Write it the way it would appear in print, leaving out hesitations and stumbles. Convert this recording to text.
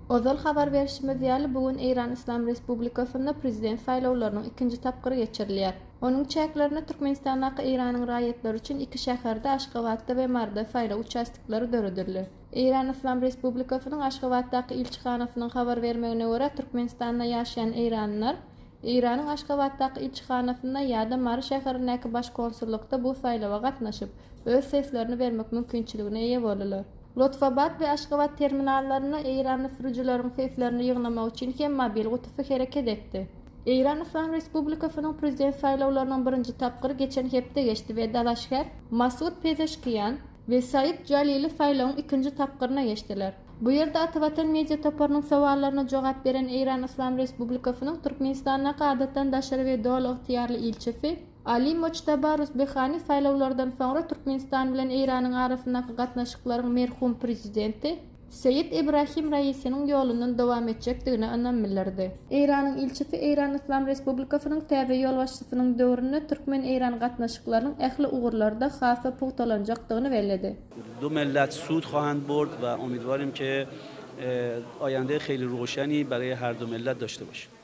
Ozal habar berşimiz ýaly, bu gün Eýran Yslam Respublikasynda Prezident saýlawlarynyň ikinji tapgyry geçirilýär. Onuň çäklerinde Türkmenistandaky Eýranyň raýatlary üçin iki şäherde, Aşgabatda we Maryda saýlaw uçastoklary döredildi. Eýran Yslam Respublikasynyň Aşgabatdaky ilçihanasynyň habar bermegine görä, Türkmenistanda ýaşaýan eýranlylar Eýranyň Aşgabatdaky ilçihanasynda ýa-da Mary şäherindäki Baş konsullykda bu saýlawa gatnaşyp, öz seslerini bermek mümkinçiligine eýe boldular. Lotfabad we Aşgabat terminallarynda eýranly sürüjileriň seslerini ýygnamak üçin hem mobil gutusy hereket etdi. Eýran Yslam Respublikasynyň Prezident saýlawlarynyň birinji tapgyry geçen hepde geçdi we dalaşgär Masud Pezeşkian we Said Jalili saýlawyň ikinji tapgyryna geçdiler. Bu ýerde Atavatan media toparynyň sowallaryna jogap beren Eýran Yslam Respublikasynyň Türkmenistandaky Adatdan daşary we Doly ygtyýarly ilçisi Ali Mojtaba Ruzbehani saýlawlardan soňra Türkmenistan bilen Eýranyň arasyndaky gatnaşyklaryň merhum prezidenti Seýit Ibrahim Raisiniň ýolundan dowam etjekdigine ynam bildirdi. Eýranyň ilçisi Eýran Yslam Respublikasynyň täze ýolbaşçysynyň döwründe türkmen-eýran gatnaşyklarynyň ähli ugurlarda has-da pugtalanjakdygyny belledi. Du millet sud hwahand burd we umidwarim ke aýande heyli roşeni beraye her du millet daşte başim.